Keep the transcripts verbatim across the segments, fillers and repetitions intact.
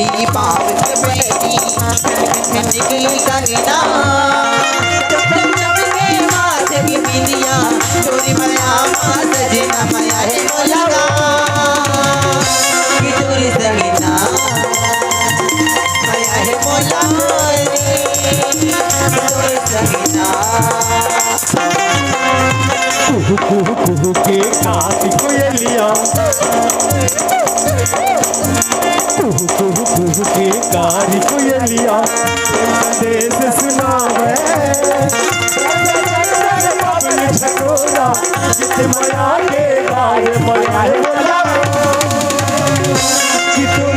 पाँव के बेली, निकली कंगना, चमचम चमके माथे के बिंदिया, चोरी मया मा सजना मया हे मोला गा। कि चोरी संगना, मया हे मोला रे, कि चोरी संगना। कुहू कुहू कुहू के कात कोयलिया, कुहू कुहू कुहू के कारी कोयलिया, संदेश सुनावे। बबली झकोरा, जित मया के बारे मया हे बोला। कि तुम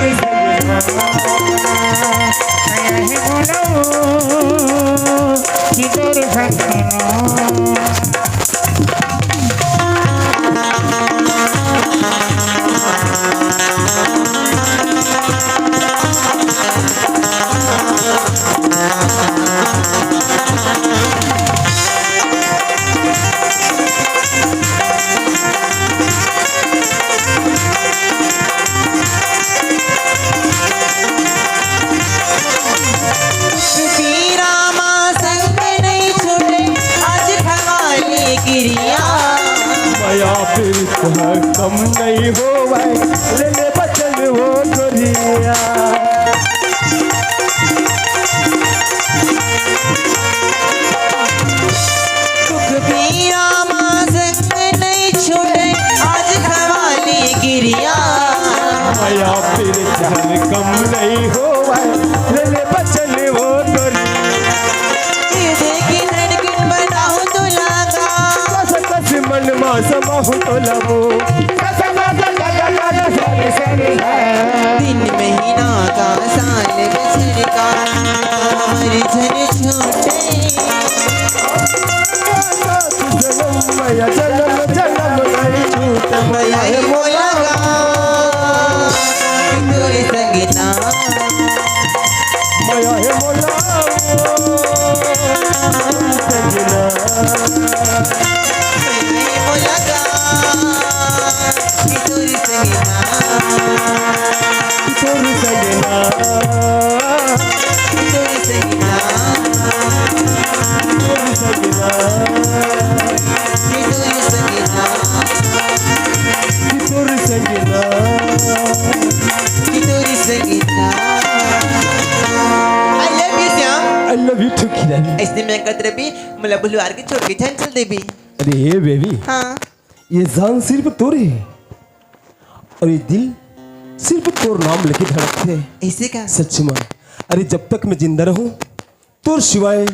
पीरा मा संग नहीं छूटे, आज खवाली किरिया। मया पीरित ह कम नहीं होवय, ले ले बचन वो गोरिया। दुख पीरा मा संग नहीं छूटे, आज खवाली किरिया। मया पीरित ह कम नहीं होवय, ले ले बचन वो गोरी। हृदय की धड़कन बनाऊं तो लागा। कस कस मन मा समाहूं तो लमो। दिन महीना का साल बछर का, हमर झन छूटे। जनम मया जनम जनम नहीं छूट मया हे मोला। तोरे संगना। मया हे मोला। संगना। मया हे मोला गा। कि तोर संगना, कि तोर संगना, कि तोर संगना, कि तोर संगना, कि तोर संगना, कि तोर संगना, कि तोर संगना। I love you, Shyam. I love you too, किरण। अइसने मैं करत रबी, मोला भुलवार के छोड़ के झन चल देबी। अरे हे बेबी। हाँ। ये जान सिर्फ तोरे हे और ये दिल सिर्फ तोर नाम लेके धड़कथे। ऐसे का? सच में। अरे जब तक मैं जिंदा रहूं, तोर सिवाय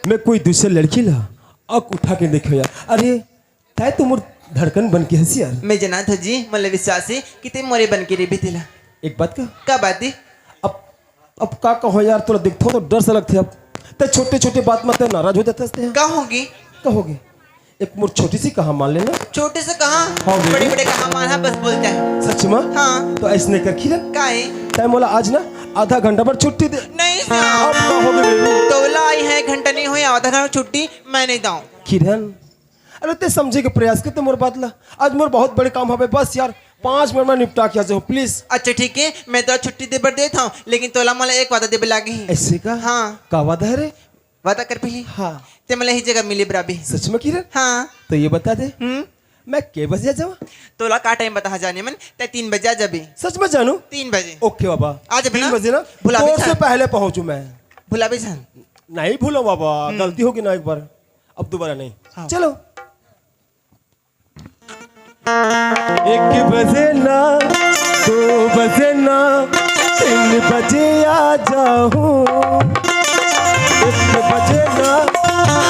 मैं कोई दूसरे लड़की ला आँख उठा के देखे यार। अरे तैं तो मोर धड़कन बन के हस यार। मैं जनाथों जी, मोला विश्वास हे कि तैं मोरे बन के रेबे तेला। एक बात का? का बात हे? अब अब का कहों यार, तोला देखथों तो डर सा लगथे। अब तैं छोटे-छोटे बात मा तैं नाराज हो जाथस तैं। का होगे? का होगे? एक मोर छोटी सी कहा मान लेना। छोटे से कहा? हाँ, बेबी। बड़े-बड़े कहा मान, हाँ, बस बोलता है। सच में? हाँ। तो अइसने कर किरण। का हे? तैं मोला आज ना आधा घंटा भर छुट्टी दे। नहीं श्याम। अब का होगे बेबी? तोला आई है घंटा नहीं होय, आधा घंटा छुट्टी मैं नहीं दाऊँ। किरण, अरे तैं समझे के प्रयास कर तैं मोर बात ला। आज मोर बहुत बड़े काम हवे, बस यार पाँच मिनट में निपटा के आ जाओ please। अच्छा ठीक हे, मैं तो छुट्टी दे बर देत हूँ, लेकिन तोला मोला एक वादा देबे लागे हे। ऐसे का? हाँ। का वादा हे रे? वादा कर पहली। हाँ। तैं मोला ही जगह मिले बर आबे। सच में किरण? हाँ। तो ये बता दे। हम्म। मैं के बजे आ जाऊँ? तोला का टाइम बता जाने मन, तैं तीन बजे आ जाबे। सच में जानू? तीन बजे। ओके बाबा। आ जाबे तीन ना? बजे ना? भुलाबे तोर से झन। पहले पहुँचू मैं। भुलाबे झन। नहीं भूलो बाबा, हम्म। गलती होगी ना एक बार। अब दोबारा नहीं। हाँ। चलो। एक बजे ना, दो बजे ना, तीन बजे आ जाऊं। एक बजे ना,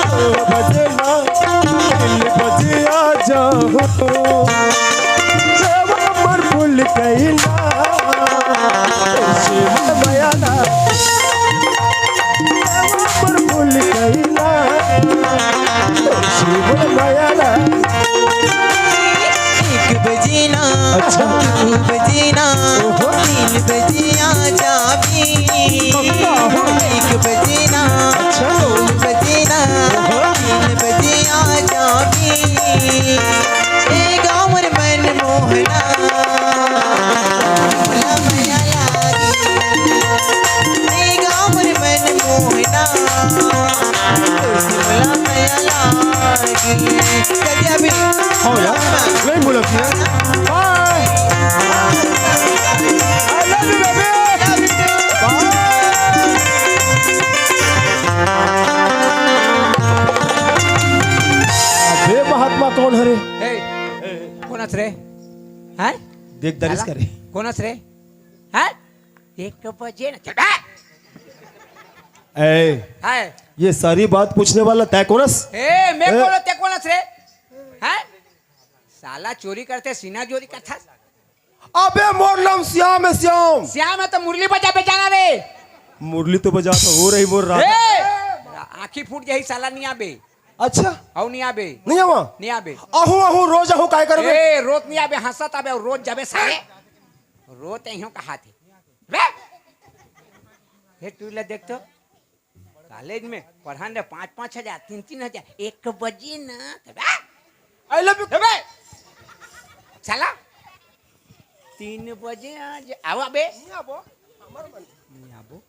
दो बजे ना, तीन बजे आ जाऊं। जब अमर भूल गई ना, तुझसे मया ना। पर भूल गईला, तुझसे बोल गईला। एक बजे ना, अच्छा। दो बजे ना, ओहो। तीन बजे आ जाबे। पक्का हो। एक बजे ना, अच्छा। दो बजे ना, ओहो। तीन बजे आ जाबे। ए गाँव मन मोहना, भूला मया लागे। चलिए अभी। हो यार, नहीं बोला फिर। बाय। I love you, baby। बाय। अबे महात्मा कौन हरे? ए, कोन हस रे? हैं? देख दरिस साला, करे। कोन हस रे? हैं? एक बजे ना। चल बे। ए, हैं? ये सारी बात पूछने वाला तै कोन हस? ए, मैं ए? कोन हूँ, तै कोन हस रे? हैं? साला चोरी करथे, सीना चोरी करथस। अबे मोर नाम श्याम हे, श्याम। श्याम हे त मुरली बजाबे जाना रे। मुरली तो बजात हों रे मोर राधा। ए! आँखी फूट जाही साला, नइ आबे। अच्छा। अउ नइ आबे। नइ आवा? नइ आबे। आहूँ, आहूँ, रोज आहूँ, काय करबे? ए, रोज नइ आबे, हँसत आबे अउ रोज जाबे साले। रोज एहू कहाथे। बे! हे टूरी ला देख तो। कॉलेज में पढ़न रे पाँच पाँच हजार, तीन तीन हजार, एक बजे ना, तबे? I love you। तबे? साला, तीन बजे आ जा, आवा बे। नहीं आबो, हमार मन। नहीं आबो।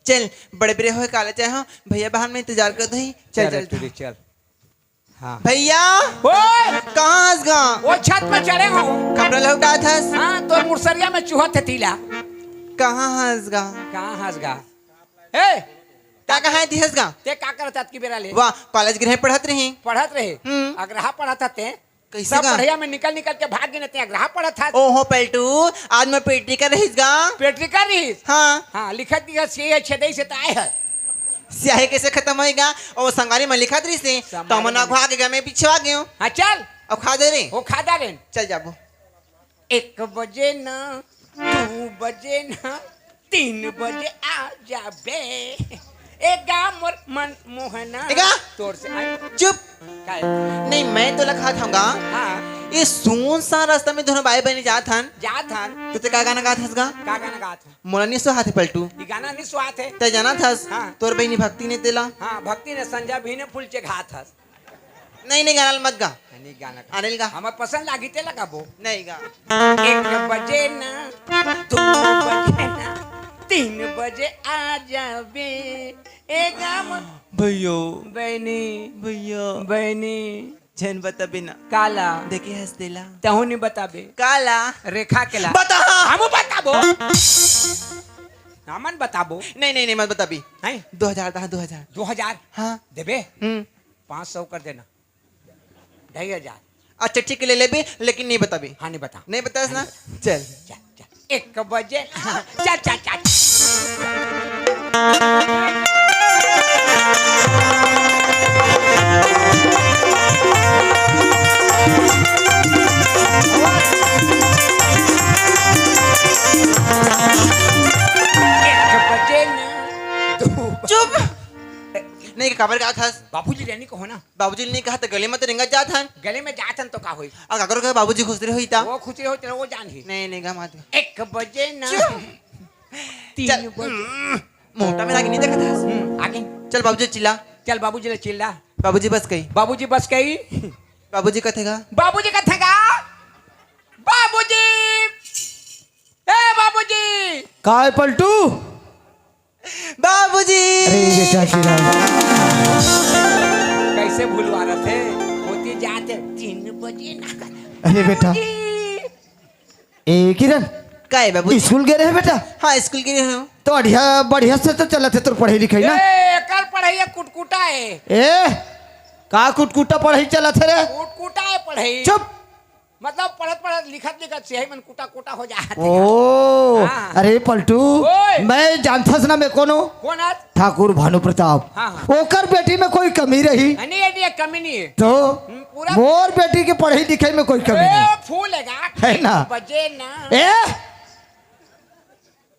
चल, बड़े बेरा होय, कॉलेज जाय हँव, भैया बाहर में इंतजार करत होही। चल, चल, चल, चल। चल। हाँ। भैया, ओए! कहाँ हस गा? ओ छत में चढ़े हँव। कपड़ा लहुटात हस? हाँ, तोर मुसरिया में चुहत हे तीला। कहाँ हस गा? कहाँ हस गा? ए! का कहाँ दिहस गा? तैं का करत हस अतकी बेरा ले? वाह, कॉलेज गे रहेंव, पढ़त रहेंव। पढ़त रहे? हम्म। अगरहा पढ़त हस तैं? कइसे सब गा? पढ़इया में निकल निकल के भाग गे न, तैं अगरहा पढ़त हस। ओहो पलटू, आज मैं practical रहिस गा। Practical रहिस? हाँ। हाँ, लिखत लिखत सियाही छेदइस त आय हस। सियाही कइसे खतम होही गा? ओ संगवारी मन लिखत रहिस हे, त संगवारी मन। अघवा गे, मैं पीछू आ गेंव। हाँ, चल। अब खा दे रे। ओ खा दे रे। चल जाबो। एक बजे ना, दू बजे ना, तीन बजे आ जाबे। ए गा मोर मन मोहना। ए गा। तोर से आय। चुप। काय? नहीं, मैं तोला कहात हँव गा। हाँ। ये सुनसान रास्ता में दूनों बाई बहिनी जात हन। जात हन। त तैं का गाना गात हस गा? का गाना गात हँव? मोला नइ सुहात हे पलटू। ये गाना नइ सुहात हे। तैं जानत हस, हाँ। तोर बहिनी भक्ति नइ हे तेला। हाँ, भक्ति नइ हे, संजा भी नइ हे, फूल चघात हस। नहीं, नहीं, गाना ल मत गा। नहीं, गाना गा। अनिल गा। हमर पसंद लागही ते लगाबो। नहीं गा। एक बजे ना, दू बजे ना, तीन बजे आ जाबे। ए गा मोर भैया। बहिनी। भैया। बहिनी। झन बताबे ना। काला। देखे हस तेला। तहूँ नइ बताबे। काला। रेखा के ला। बता। हमू बताबो। हमन बताबो। नहीं, नहीं, नहीं, मत बताबे। हैं? दो हजार, दो हजार। दो हजार? हाँ। देबे? हम्म। पाँच सौ कर देना। ढाई हजार। अच्छा, ठीक हे, ले लेबे, लेकिन नइ बताबे। हाँ, नइ बता। नइ बतास ना? हाँ, नइ बता। चल। चल, चल। एक बजे। चल, चल, चल। एक बजे ना, दू बजे। चुप। नहीं, काबर गात हस? बाबूजी रहनी कहो ना। बाबूजी ल नइ कहा त गली में तो रेंगत जात हन। गली में जात हन तो का होही? अउ काकरो के बाबूजी खुसरे होही ता? वो खुसरे होही त वो जानही। नहीं, नहीं, गा मत। एक बजे ना। चुप। तीन चल। बजे। हम्म, मोटा में आगे नइ देखत हस। हम्म, आगे। चल बाबूजी चिल्ला। चल बाबूजी ले चिल्ला। बाबूजी बस कही। बाबूजी बस कही। बाबूजी कथे गा। बाबूजी कथे गा। बाबूजी। ए बाबूजी। काय पलटू? बाबूजी! अरे बेटा किरण। कइसे भुलवा रथे? होती जात हे तीन बजे ना कर। अरे बेटा। बाबूजी! ए किरण। काय बाबू? स्कूल गे रहे बेटा? हाँ, स्कूल गे रहे हँव। तो बढ़िया, बढ़िया से तो चलत हे तोर पढ़ई लिखई ना? ए, एकर पढ़ई कुटकुटा हे। ए, का कुटकुटा पढ़ई चलत हे रे? कुटकुटा हे पढ़ई। चुप। मतलब पढ़त पढ़त, लिखत लिखत सियाही मन कुटा कुटा हो जात हे। ओ, हाँ। अरे पलटू, ओए। मैं जानथस ना मैं कोन हँव? कोन हस? ठाकुर भानु प्रताप। हाँ, हाँ। ओकर बेटी में कोई कमी रही? नहीं, नहीं, कमी नहीं हे। तो हम्म, पूरा मोर बेटी के पढ़ई लिखई में कोई कमी ए, नहीं। फूल हे गा। हे ना? बजे ना। ए,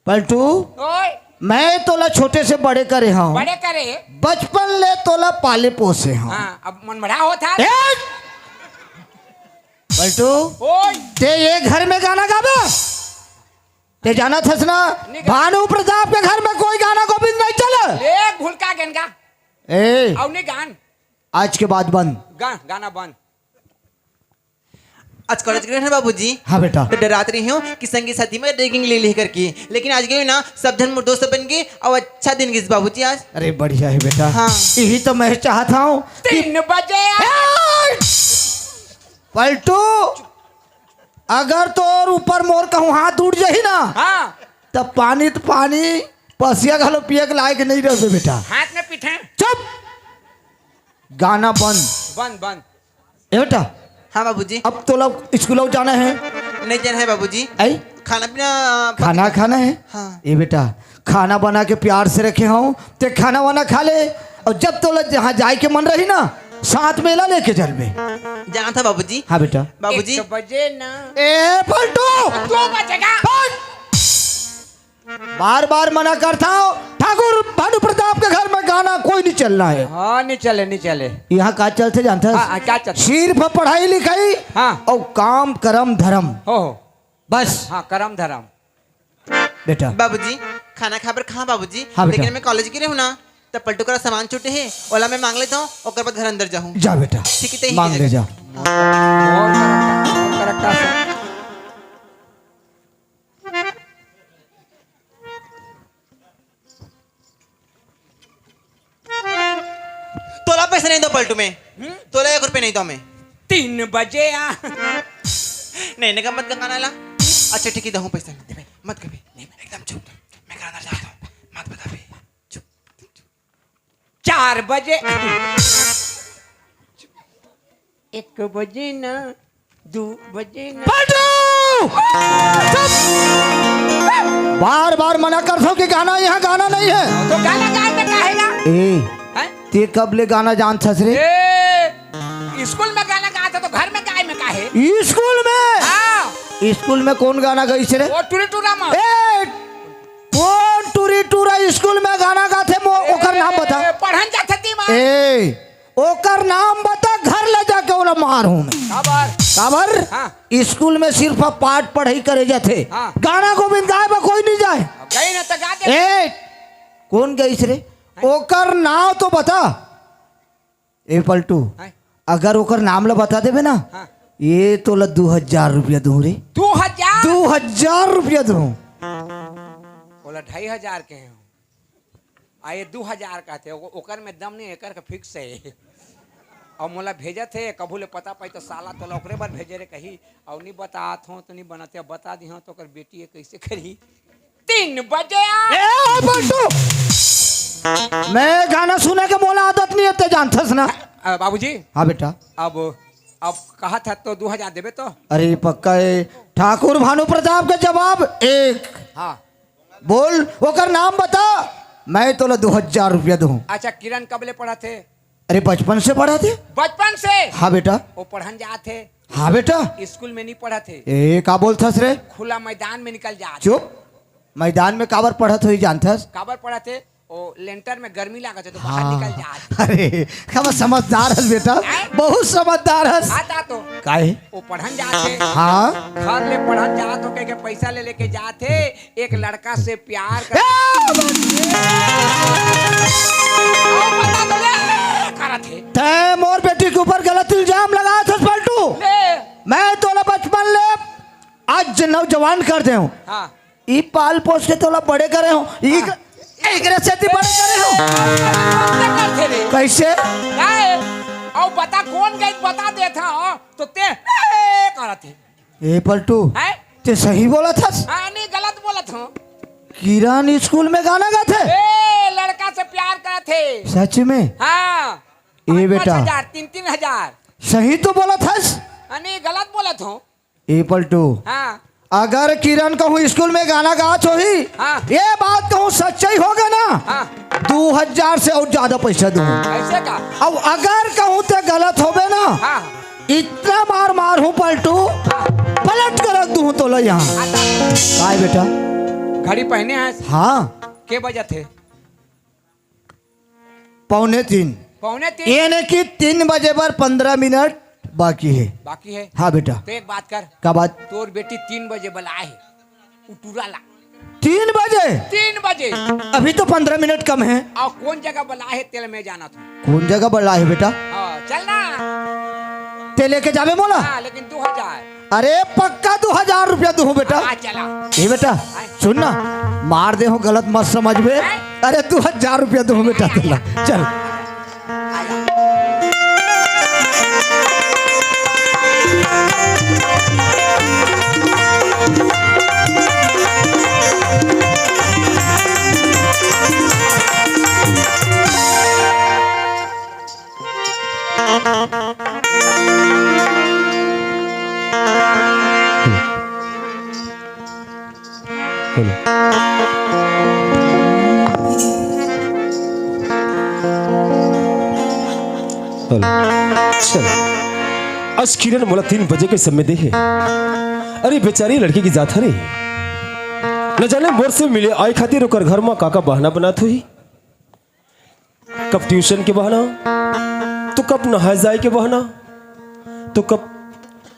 पलटू, ओए। मैं तोला छोटे से बड़े करे हँव। बड़े करे। बचपन ले तोला पाले पोसे हँव। हाँ, अब मन बड़ा होत हे। ए! पलटू, ओए। तैं ये घर में गाना गाबे? तैं जानथस ना, नहीं गा- भानु प्रताप के घर में कोई गाना गोविंद नहीं चले। ले भुलका गेन गा। ए, अउ नहीं गान। आज के बाद बंद। गा-, गाना बंद। आज कॉलेज गे रहेंव ना बाबूजी। हाँ बेटा। तो डरात रहे हों कि संगी साथी में रैगिंग ले लिही करके, लेकिन आज गेंव ना, सब झन मोर दोस्त बन गे अउ अच्छा दिन गिस बाबूजी आज। अरे बढ़िया हे बेटा। हाँ। यही तो मैं चाहत हँव कि तीन बजे आ- ए! पलटू, अगर तोर ऊपर मोर कहूँ हाथ उठ जाही ना, हाँ। तब पानी त पानी, पसिया घलो पिए के लायक नइ रहिबे बेटा। हाथ में पीठे। चुप। गाना बंद। बंद, बंद। ए बेटा। हाँ बाबूजी। अब तोला स्कूल जाना हे? नइ जाना हे बाबूजी। ऐ? खाना पीना खाना खाना हे? हाँ। ए बेटा, खाना बना के प्यार से रखे हँव, तें खाना वाना खा ले, अउ जब तोला जहाँ जाए के मन रही ना, साथ में ला लेके चलबे। जानत हँव बाबूजी। हाँ बेटा। बाबूजी। एक बजे ना। ए पलटू। दो बजेगा। बंद। बार बार मना करत हँव, ठाकुर भानु प्रताप के घर में गाना कोई नइ चलना हे। हाँ, नइ चले, नइ चले। यहाँ का चलथे जानथस? हाँ, हाँ, का चलथे? सिर्फ पढ़ाई लिखाई हाँ। अउ काम करम धरम। हो, हो। बस। हाँ, करम धरम। बेटा। बाबूजी, खाना खाए बर कहाँ बाबूजी? हाँ बेटा। लेकिन मैं कॉलेज गे रहेंव ना, त पलटू करा सामान छूटे हे, ओला मैं मांग लेत हँव, ओकर बाद घर अंदर जाहूँ। जा बेटा, ठीक हे, ते ही मांग ले जा। हाँ। और करा, और करा का सा? तोला पैसा नइ देंव पलटू मैं। हम्म? तोला एक रुपया नइ देंव मैं। तीन बजे आ। नहीं, नहीं, मत गंगाना ला। अच्छा, ठीक हे, देहूँ पैसा। नहीं, मत कभी। नहीं, एकदम चुप। मैं घर अंदर जात हँव। मत बताबे। चुप, चुप। चार बजे। एक बजे ना, दू बजे ना। पलटू! चुप! बार बार मना करत हँव कि गाना, यहाँ गाना नइ हे। तो गाना गाए में का हे ना? ए, हैं? तें कब ले गाना जानथस रे? ए, स्कूल में गाना गात हँव तो घर में गाए में का हे? स्कूल में? हाँ। स्कूल में कोन गाना गाइस रे? वो टूरी टूरा में। ए, कोन टूरी टूरा स्कूल में गाना गाथे, मो-, ओकर नाम बता। ए, पढ़न जाथे ती माँ। ए, ओकर नाम बता, घर ले जाके ओला मारहूँ मैं। काबर? काबर? हाँ। स्कूल में सिर्फ पाठ पढ़ाई करे जाथे। हाँ। गाना गोविंद गाए बर कोई नइ जाए। अब गई ना तो गा दे। ए, कोन गाइस रे? हाँ। ओकर नाम तो बता। ए पलटू, हैं? अगर ओकर नाम ला बता देबे ना, हाँ। ए तोला दू हजार रुपया दूँ रे। दू हजार? दू हजार रुपया दूँ। ओला ढाई हजार कहे हँव। आ ये दू हजार कहथे, ओ-, ओकर में दम नइ, एकर का फिक्स हे। अउ मोला भेजत हे, कभू ले पता पाही त साला तोला ओकरे बर भेजे रे कही, अउ नइ बतात हँव त नइ बनत हे, बता दिहँव त ओकर बेटी हे, कइसे करही? तीन बजे आ। ए, ओ पलटू! मैं गाना सुने के मोला आदत नइ हे, तें जानथस ना। अ, बाबूजी। हाँ बेटा। अब, अब कहत हस तो दू हजार देबे तो? अरे पक्का हे। ठाकुर भानु प्रताप के जवाब एक। हाँ। बोल, ओकर नाम बता, मैं तोला दू हजार रुपया दूँ। अच्छा, किरण कब ले पढ़त हे? अरे बचपन से पढ़त हे। बचपन से? हाँ बेटा। वो पढ़न जात हे? हाँ बेटा। स्कूल में नइ पढ़त हे। ए, का बोलथस रे? खुला मैदान में निकल जात हे। चुप। मैदान में काबर पढ़त होही जानथस? काबर पढ़त हे? ओ लेंटर में गर्मी लागत हे तो बाहर हाँ। निकल जात हे। अरे, का समझदार हस बेटा, हैं? बहुत समझदार हस। हाँ, ता तो। काहे? वो पढ़न जात हे। हाँ। घर ले पढ़न जात हों कहिके पैसा ले लेके जात हे, एक लड़का से प्यार कर। ए! ओ बता तो ले, करत हे। तैं मोर बेटी के ऊपर गलत इल्जाम लगाथस पलटू। ले। मैं तोला बचपन ले आज नौजवान कर देहूँ। हाँ। ई पाल पोस के तोला बड़े करे हँव। ई हाँ। एकरे सेती बड़े करे हँव। करथे रे। कइसे? काय? अउ बता कोन गई बता देथँव, तो तें ए करत हे। ए पलटू, हैं? तें सही बोलत हस? हाँ, नइ गलत बोलत हँव। किरण स्कूल में गाना गाथे? ए, लड़का से प्यार करत हे। सच में? हाँ। ए पाँच, बेटा। पाँच हजार, तीन, तीन हजार। सही तो बोलत हस? हाँ, नइ गलत बोलत हँव। ए पलटू, हाँ। अगर किरण कहूँ स्कूल में गाना गात होही, हाँ। ये बात कहूँ सच्चाई होगे ना, हाँ। दू हजार से अउ जादा पैसा दूँ। अइसे का? अब अगर कहूँ तें गलत होबे ना, हाँ। इतना मार मारहूँ पलटू, हाँ। पलट के रख दूँ तोला यहाँ। हाँ, ता- काय बेटा? घड़ी पहने हस? हाँ। के बजत हे? पौने तीन। पौने तीन? यानी कि तीन बजे बर पंद्रह मिनट बाकी हे। बाकी हे? हाँ बेटा। तो एक बात कर। का बात? तोर बेटी तीन बजे बलाए हे, उटुरा ला। तीन बजे? तीन बजे। अभी तो पंद्रह मिनट कम हे। अउ कोन जगह बलाए हे, तेला मैं जानत हँव। कोन जगह बलाए हे बेटा? हाँ, चल ना। तें लेके जाबे मोला? हाँ, लेकिन दू हजार। अरे पक्का दू हजार रुपया दूँ बेटा। हाँ, चला। ए बेटा, सुन ना, मार देहूँ, गलत मत समझबे। अरे दू हजार रुपया दूँ बेटा तोला। चल। हेलो। हेलो। चल। आज किरण मोला तीन बजे के समय दे हे। अरे बेचारी लड़की के जात हरे। न जाने मोर से मिले आए खातिर ओकर घर म का का बहाना बनात होही। कब ट्यूशन के बहाना, तो कब नहाए जाए के बहाना, तो कब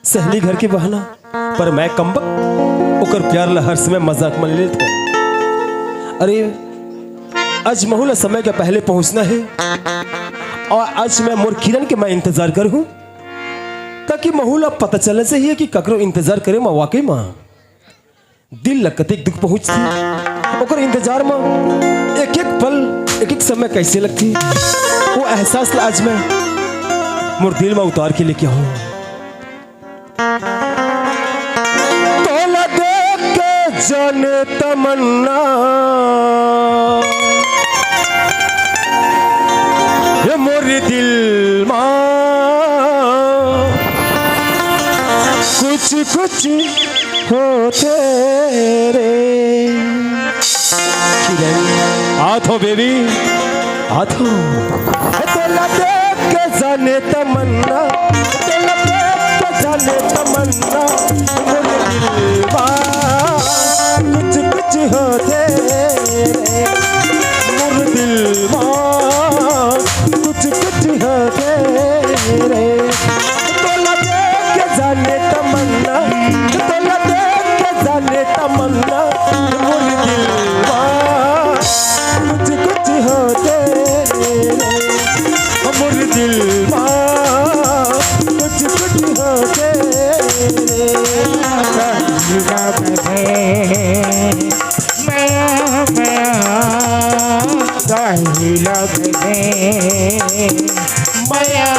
सहेली घर के बहाना। पर मैं कमबख्त ओकर प्यार ला हर समय मजाक म ले लेथों। अरे, आज महू ला समय के पहले पहुंचना हे अउ आज मैं मोर किरण के मैं इंतजार करहूं, ताकि महू ला पता चलना चाहिए कि ककरो इंतजार करे म वाकई म दिल ल कतेक दुख पहुंचथे, ओकर इंतजार म एक-एक पल, एक-एक समय कइसे लगथे, वो एहसास ल आज मैं मोर दिल म उतार के लेके आहूं। तोला देख के जाने तमन्ना, ये मोर दिल मा कुछ कुछ होथे रे। किरण, आथों बेबी, आथों। तोला देख के जाने तमन्ना, तोला देख के जाने तमन्ना, मोर दिल मा कुछ कुछ होथे रे, मोर दिल मा कुछ कुछ होथे रे। तोला देख के जाने तमन्ना, तोला देख के जाने तमन्ना, मोर दिल मा कुछ कुछ होथे रे, मोर दिल मा कुछ कुछ होथे रे। मया, मया, काहे लगथे मया,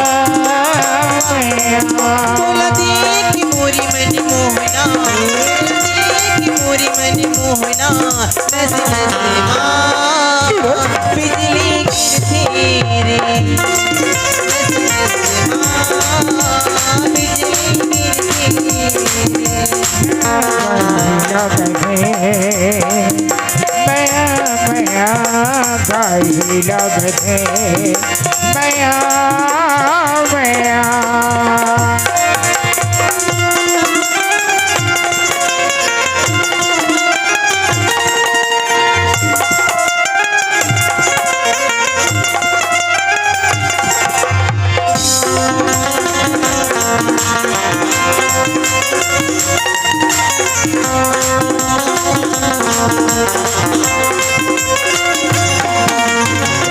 मया। तोला देख मोरी मन मोहना, तोला देख मोरी मन मोहना, नस नस मा बिजली गिरथे रे, नस नस मा बिजली गिरथे रे। काहे लगथे मया, मया, काहे लगथे मया, मया।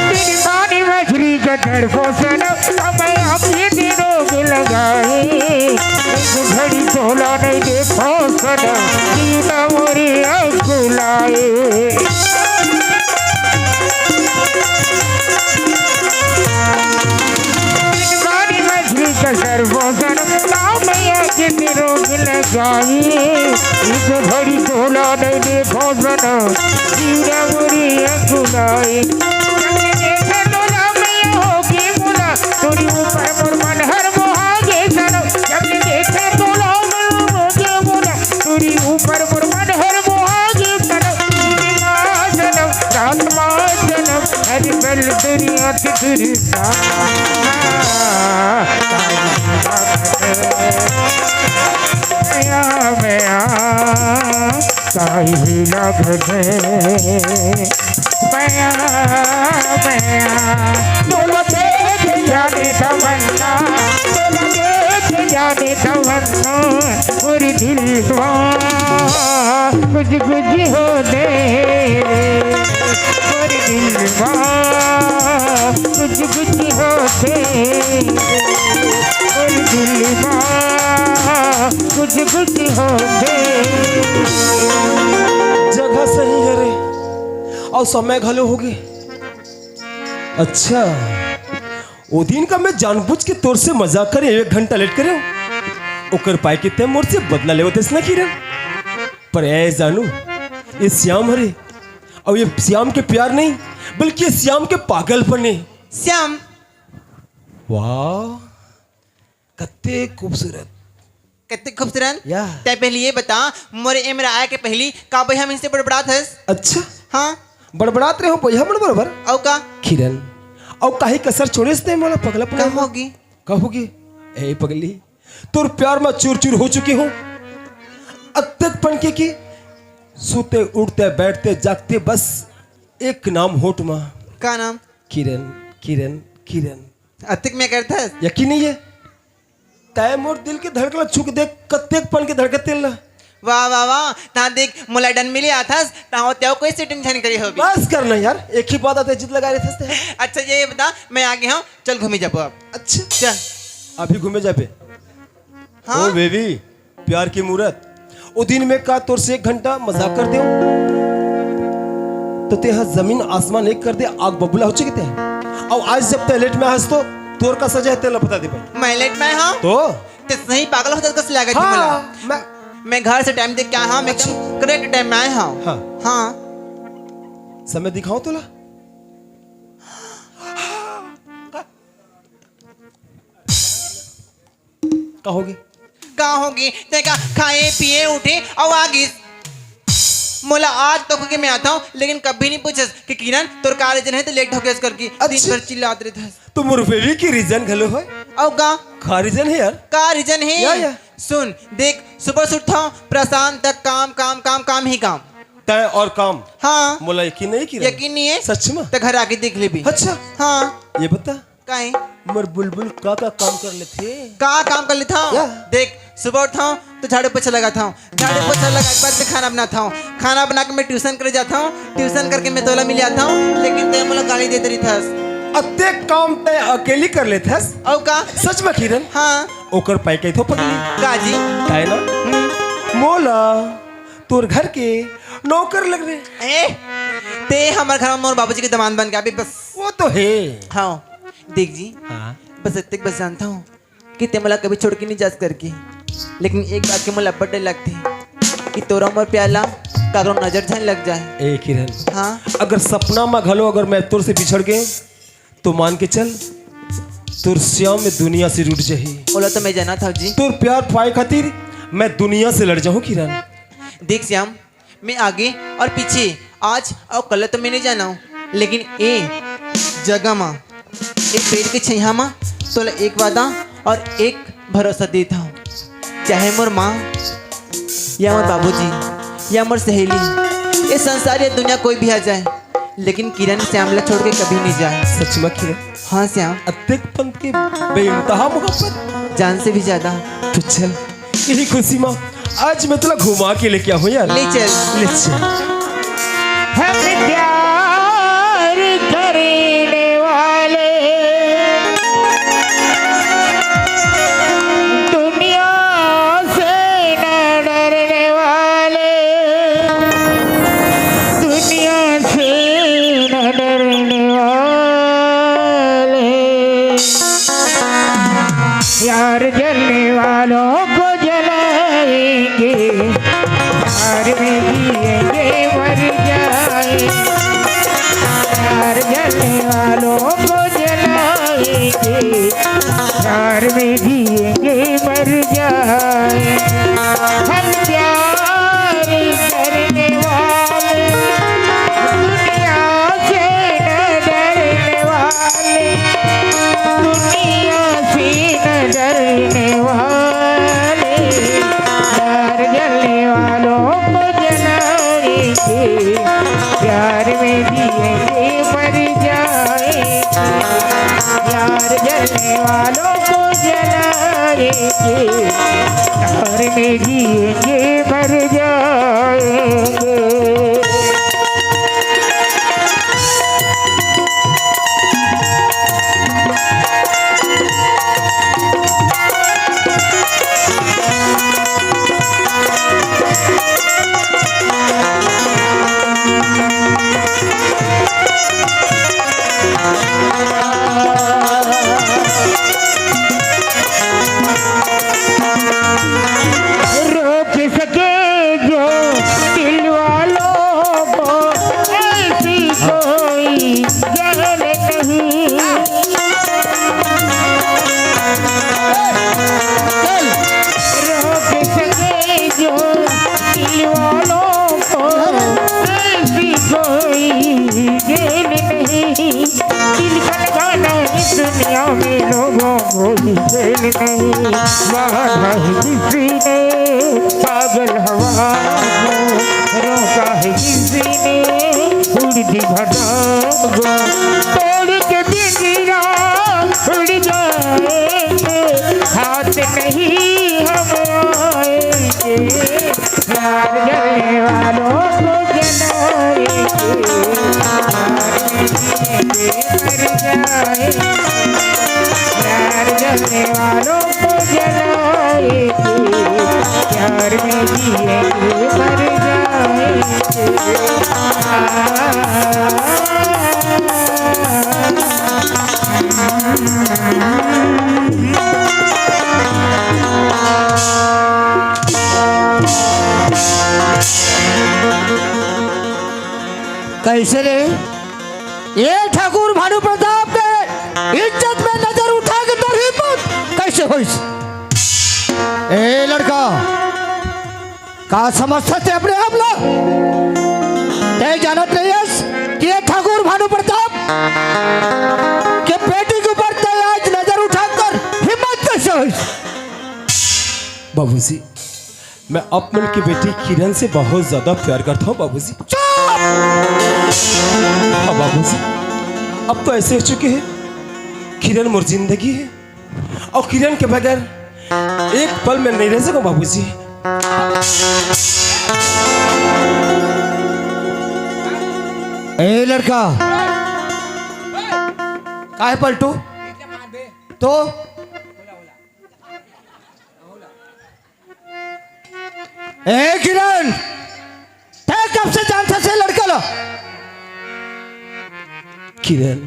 बिन पानी मछली का तड़पो सनम, हमें हम ये दिनों के लगाए। एक घड़ी तोला नहीं देखो सनम, जीना मोरी अकुलाए। बिन पानी मछली का तड़पो सनम, गाँव में आज निरोग लगाई। एक घड़ी तोला नहीं देखो सनम, जीना मोरी अकुलाए। जब देखे तोला मैं होगी मुला, तोरी ऊपर मोर मन हर मोहागे सनम। जब देखे तोला मैं होगी मुला, तोरी ऊपर मोर मन हर मोहागे सनम। सनम, रात मा सनम, हर पल दुनिया की दुर्गा। मया, मया, काहे लगथे मया, मया। तोला देख जाने तमन्ना, तोला देख जाने तमन्ना, मोर दिल मा कुछ कुछ होथे, मोर दिल मा कुछ कुछ होथे, मोर दिल मा कुछ गलती होगे। जगह सही हरे, अउ समय घलो होगे। अच्छा, ओ दिन का मैं जानबूझ के तोर से मजाक करे, एक घंटा लेट करे, ओकर पाय के तैं मोर से बदला लेवत हस ना किरण। पर ए जानू, ये श्याम हरे, अउ ये श्याम के प्यार नहीं, बल्कि ये श्याम के पागलपन हे। श्याम। वाह, कत्ते खूबसूरत। कत्ते खूबसूरत? या। तैं पहली ये बता, मोरे ए मेर आय के पहली का बइहा मन से बड़बड़ात हस? अच्छा। हाँ। बड़बड़ात रहे हो बइहा मन बरोबर। अउ का? किरण, अउ काहीं कसर छोड़ेस तैं मोला पगला का पगला? होगे? का होगे? ए पगली, तोर प्यार में चूर चूर हो चुके हों। अतक पनके कि सूते उठते बैठते जागते बस एक नाम होठ में। का नाम? किरण, किरण, किरण। अतिक में करथस? यकीन नहीं हे? तैं मोर दिल के धड़कन ला छू के देख, कतेक पनके धड़कथे तेला। वाह, वाह, वाह। तहाँ देख, मोला डन मिले आथस, तहाँ तें कोई सेटिंग झन करे होबे। बस करना यार, एक ही बात आते जिद लगा रहे थे। अच्छा, ये बता, मैं आ गे हों, चल घूमे जाबो अब। अच्छा। चल। अभी घूमे जाबे? हाँ। ओ बेबी, प्यार की मूरत। ओ दिन में का तोर से एक घंटा मजाक कर देंव, तो तें हा जमीन आसमान एक कर दे, आग बबूला हो चुके तें। अउ आज जब तैं लेट में आय हस तो तोर का सजा हे तेला बता दे भाई। मैं लेट में आय हों? तो? तैं सही पागल हो जात कस लागत हे हाँ, मोला। मैं मैं घर से टाइम देख के आय हों, मैं एकदम अच्छा। करेक्ट टाइम में आय हों। हाँ। हाँ। समय दिखाओ तोला। का होगे? का होगे? तैं का खाए, पिए, उठे अउ आ गिस। मोला आज तो कहिके मैं आत हों, लेकिन कभी नहीं पूछस कि किरण, तोर का रीजन हे, तैं लेट हो गेस करके। दिन अच्छा। भर चिल्लात रहिथस। तो मोर बेबी के रीजन घलो हे। अउ का? का रीजन हे यार? का रीजन हे? या, या। सुन, देख, सुबह से उठथों, प्रशांत तक काम, काम, काम, काम ही काम। तैं अउ काम? हाँ। मोला यकीन नहीं किरण। यकीन नहीं हे? सच में? तैं घर आके देख लेबे। अच्छा। हाँ। ये बता, काहे? मोर बुलबुल का का काम कर लेथे? का काम कर लेथों? या। देख, सुबह उठथों तो झाड़ू पोछा लगाथों, झाड़ू पोछा लगा के बाद में खाना बनाथों, खाना बना के मैं ट्यूशन करे जाथों, ट्यूशन करके मैं तोला मिले आथों, लेकिन तैं मोला गाली देत रहिथस। अतेक काम तैं अकेली कर लेथस? अउ का? सच में किरण? हाँ। ओकर पाय कहिथों पगली। का जी? तैं ना? हम्म। मोला तोर घर के नौकर लग रहे। ए, तैं हमर घर में मोर बाबूजी के दामाद बन के आबे बस। वो तो हे। हाँ, देख जी, हाँ। बस अतेक बस जानथों कि तैं मोला कभी छोड़ के नहीं जास करके, लेकिन एक बात के मोला अब्बड़ डर लगथे कि तोर अउ मोर प्यार ला काकरो नजर झन लग जाए। ए किरण, हाँ। अगर सपना में घलो अगर मैं तोर से बिछड़ गेंव, तो मान के चल, तोर श्याम ए दुनिया से रूठ जाही। ओला तो मैं जानत हों जी। तोर प्यार पाय खातिर मैं दुनिया से लड़ जाहूँ किरण। देख श्याम, मैं आगे अउ पीछे, आज अउ कल तो मैं नहीं जानों, लेकिन ए जगह मा, ए पेड़ के छइहां मा तोला एक वादा अउ एक भरोसा देत हों, चाहे मोर माँ या मोर बाबूजी या मोर सहेली, ए संसार या दुनिया कोई भी आ जाए, लेकिन किरण श्याम ला छोड़ के कभी नहीं जाए। सच में किरण? हाँ श्याम। अतेक पंत के बेइंतहा मोहब्बत। जान से भी ज्यादा। तो चल, यही खुशी में आज मैं तोला घुमा के लेके आहूँ यार। ले चल। ले चल। हम प्यार करने वाले दुनिया से न डरने वाले, दुनिया से न डरने वाले। प्यार जलने वालों को जलाएंगे, प्यार में जिएंगे मर जाएंगे। प्यार जलने वालों को जलाएंगे, प्यार में जिएंगे मर जाएंगे। हम प्यार करने वाले, दुनिया से न डरने वाले, दुनिया से न डरने वाले, प्यार जलने वालों को जलाएंगे, प्यार में जिएंगे मर जाएंगे, प्यार जलने वालों को जलाएंगे, प्यार में जिएंगे मर जाएंगे। रोक सके जो दिल वालों को, ऐसी कोई जहर नहीं। रोक सके जो दिल वालों को, ऐसी कोई जहर नहीं। दिल का लगाना इस दुनिया में लोगों को भी खेल नहीं। बांधा है किसी ने पागल हवा को, रोका है किसी ने उड़ती घटा को। तोड़ के पिंजरा उड़ जाएंगे, हाथ नहीं हम आएंगे। प्यार जलने वालों को जलाएंगे, प्यार में जिएंगे मर जाएंगे। प्यार जलने वालों को जलाएंगे, प्यार में जिएंगे मर जाएंगे। कैसे रे? ये ठाकुर भानु प्रताप के इज्जत में नजर उठा के तोर हिम्मत कैसे होइस? ए लड़का, का समझथस ते अपने आप ला? ते जानत नइ हस कि ये ठाकुर भानु प्रताप के बेटी के ऊपर ते आज नजर उठाकर हिम्मत कैसे होइस? बाबूजी, मैं अपन की बेटी किरण से बहुत ज्यादा प्यार करता हूँ बाबूजी। चुप! हाँ बाबूजी, अब तो ऐसे हो चुके हैं, किरण मोर जिंदगी है और किरण के बगैर एक पल मैं नहीं रह सकूँ बाबूजी। ए लड़का, काहे पलटू? तो ए किरण, ते कब से जानथस ए लड़का ला? किरण,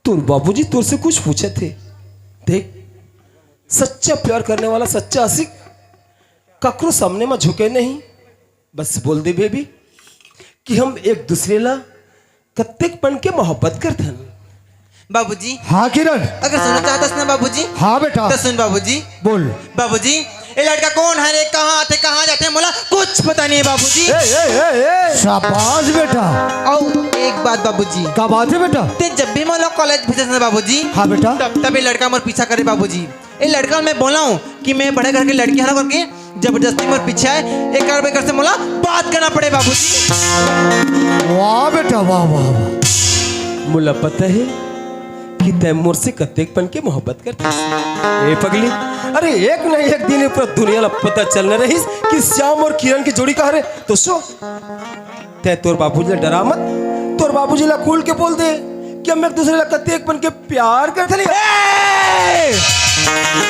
तोर बाबूजी तोर से कुछ पूछे थे। देख, सच्चा प्यार करने वाला सच्चा आशिक ककरो सामने में झुके नहीं। बस बोल दे बेबी कि हम एक दूसरे ला कत्तेक पन के मोहब्बत करथन। बाबूजी, हाँ किरण। अगर सुनना चाहतस ना बाबूजी, हाँ बेटा। तो सुन बाबूजी। बोल। बाबूजी, ये लड़का कौन है रे, कहाँ आथे, कहाँ जाथे, मोला कुछ पता नहीं है बाबूजी। ए, ए, ए, ए। शाबाश बेटा। और एक बात बाबूजी। का बात है बेटा? ते जब भी मोला कॉलेज भेजस ना बाबूजी, हाँ बेटा। तब तब ये लड़का मोर पीछा करे बाबूजी। ए लड़का मैं बोला हूँ कि मैं बड़े घर के लड़की हरा करके जबरदस्ती मोर पीछे आए, एक बार बेकर से मोला बात करना पड़े बाबूजी। वाह बेटा, वाह, वाह, वाह। मोला पता है कि तै मोर से कतेक पन के मोहब्बत करते। ए पगली, अरे एक ना एक दिन ये पूरा दुनिया ला पता चलना रहीस कि श्याम और किरण की जोड़ी कहाँ रे। तो सो, तै तोर बाबूजी ला डरा मत, तोर बाबूजी ला खुल के बोल दे कि हम एक दूसरे ला कतेक पन के प्यार करथन। ए!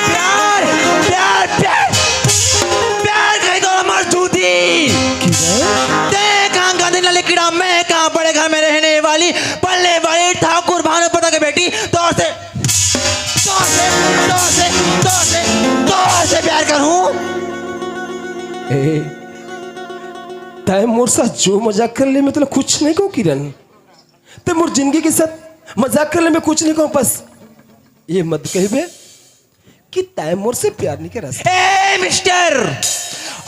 प्यार, प्यार, प्यार, प्यार कहीं तो हमार जूती। किधर? ते कहाँ गांधी नाले कीड़ा, मैं कहाँ बड़े घर में रहने वाली, पलने वाली ठाकुर भानु प्रताप के बेटी, तोर से, तोर से, तोर से, तोर से, तोर से प्यार करूं। ए, तै मोर साथ जो मजाक कर ले, मैं तोला कुछ नहीं कहूं किरण। ते मोर जिंदगी के साथ मजाक कर ले, मैं कुछ नहीं कहूं। बस ये मत कहबे कि तै मोर से प्यार नहीं करस। ए मिस्टर,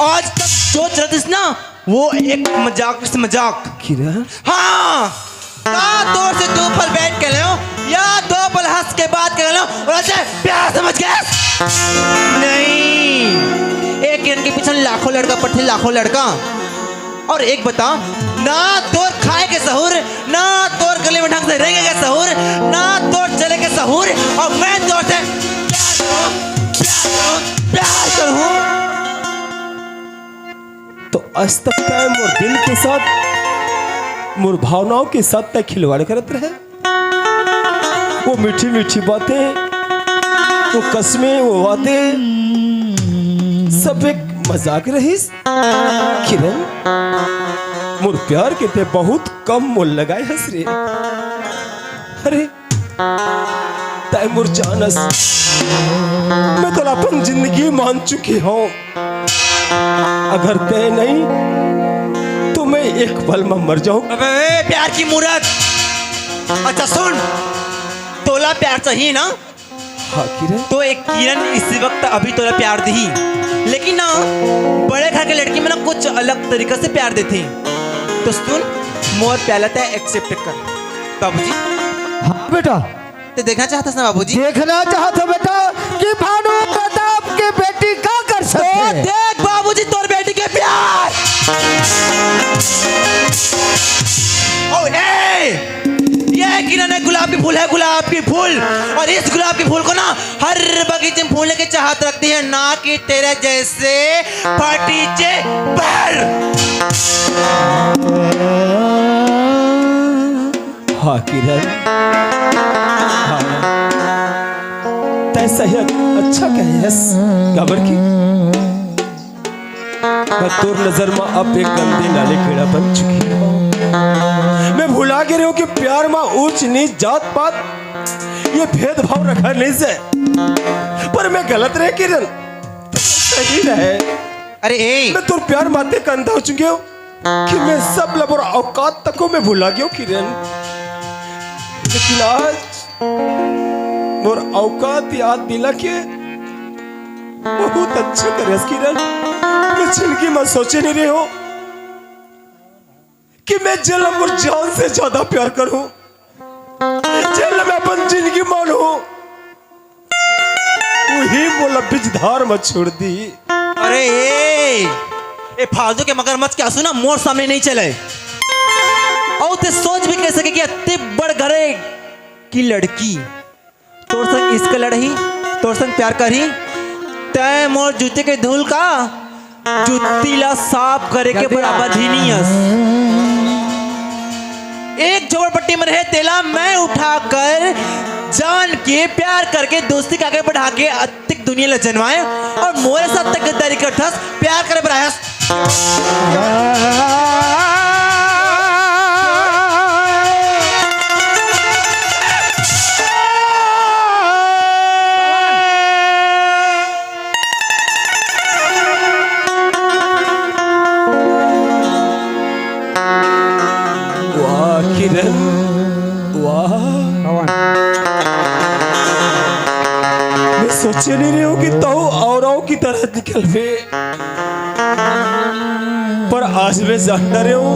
आज तक जो चलतिस ना, वो एक मजाक से मजाक। किरण? हाँ, का तोर से दो पल बैठ के लो या दो पल हंस के बात कर लो और ऐसे प्यार समझ गए? नहीं, एक किरण के पीछे लाखों लड़का पड़थे, लाखों लड़का। और एक बता, ना तोर खाए के सहूर, ना तोर गले में ढंग से रेंगे के सहूर, ना तोर चले के सहूर, और मैं तोर से प्यार करूं, प्यार करूं, प्यार करूं। तो आज तक तै मोर दिल के साथ, मोर भावनाओं के साथ तै खिलवाड़ करत रहे। वो मीठी मीठी बातें, वो कस्में, वो वादे, सब एक मजाक रहीस। किरण, मोर प्यार के तै बहुत कम मोल लगाए हस रे। अरे, तैं मोर जान अस, मैं तोला अपन जिंदगी मान चुके हंव। अगर तैं नहीं, तो मैं एक पल में मर जाऊं। अबे, ए, प्यार की मूरत। अच्छा सुन, तोला प्यार चाहिए ना? हाँ किरण। तो एक किरण इस वक्त अभी तोला प्यार दिही, लेकिन ना, बड़े घर के लड़की मन ना कुछ अलग तरीका से प्यार देथे। तो सुन, मोर प्यार ला तैं accept कर बाबूजी। हाँ बेटा। तैं देखना चाहत हस ना बाबूजी? देखना चाहत हंव बेटा कि भानु प्रताप के बेटी का कर सकथे। देख बाबूजी, तोर बेटी के प्यार। ओ, ए, ये किरण है, गुलाब की फूल है, गुलाब की फूल। और इस गुलाब की फूल को ना हर बगीचे में फूलने की चाहत रखती है, ना कि तेरे जैसे फटीचे पर। हाँ किरण, हाँ, तैं सही अच्छा कहे हस, काबर कि मैं तोर नजर में अब एक गंदे नाले कीड़ा बन चुके हंव। मैं भुला गे रहेंव कि प्यार में ऊंच नीच, जात पात, ये भेदभाव रखा नहीं से। पर मैं गलत रहेंव किरण, तैं सही रहे। अरे ए, मैं तोर प्यार में अतेक अंधा हो चुके हंव कि मैं सब ला मोर औकात तको मैं भुला गेंव किरण। लेकिन आज मोर औकात याद दिला के बहुत अच्छा करे हस किरण। मैं जिंदगी में सोचे नहीं रहेंव कि मैं जेला मोर जान से ज्यादा प्यार करहूं, जेला मैं अपन जिंदगी मानहूं, उही मोला बिजधार में छोड़ दिही। अरे ए, ए फालतू के मगरमच्छ के आंसू ना मोर सामने नहीं चले। अउ तैं सोच भी कइसे सके कि अत्ते बड़ घरे की लड़की तोर संग इश्क लड़ही, तोर संग प्यार करही, तैं मोर जूते के धूल का, जूती ला साफ करे के बराबर भी नहीं हस। एक झोपड़पट्टी में रहे तेला मैं उठाकर जान के प्यार करके दोस्ती के आगे बढ़ा के अतिक दुनिया ला जनवाए और मोरे साथ तक गद्दारी करथस, प्यार करे बर आयस। वाह किरण, वाह। मैं सोचे नहीं रहेंव कि तहूं औरव की तरह निकलबे। पर आज मैं जानता रहेंव,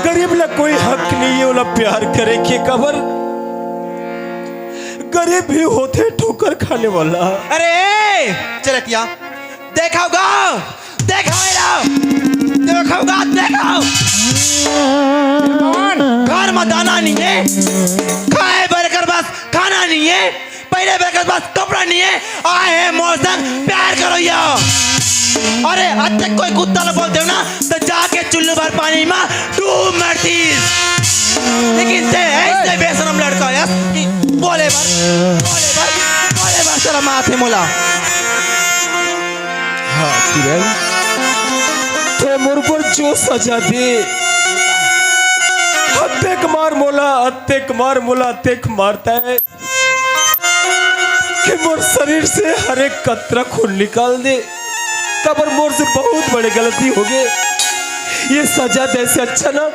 गरीब ला कोई हक नहीं है ओला प्यार करे के, काबर गरीब भी होथे ठोकर खाने वाला। अरे चलतिया, देखा होगा, देखा होगा, देखा होगा, देखा। घर में दाना नहीं है, खाए बर एकर बस खाना नहीं है, पहले बेकर पास कपड़ा नहीं है, आए हैं मोर संग प्यार करो या। अरे, अच्छे कोई कुत्ता ला बोल देव ना, तो जाके चुल्लू भर पानी में डूब मरतीस। लेकिन तैं ऐसे बेशरम लड़का है कि बोले बर, बोले बर, बोले बर शरम आथे मोला। हाँ, किरण, तैं मोर बर जो सजा दे, अतेक मार मोला, अतेक मार मोला, अतेक मारता है। कि मोर शरीर से हर एक कतरा खून निकाल दे, काबर मोर से बहुत बड़े गलती हो गे। ये सजा दे से अच्छा ना,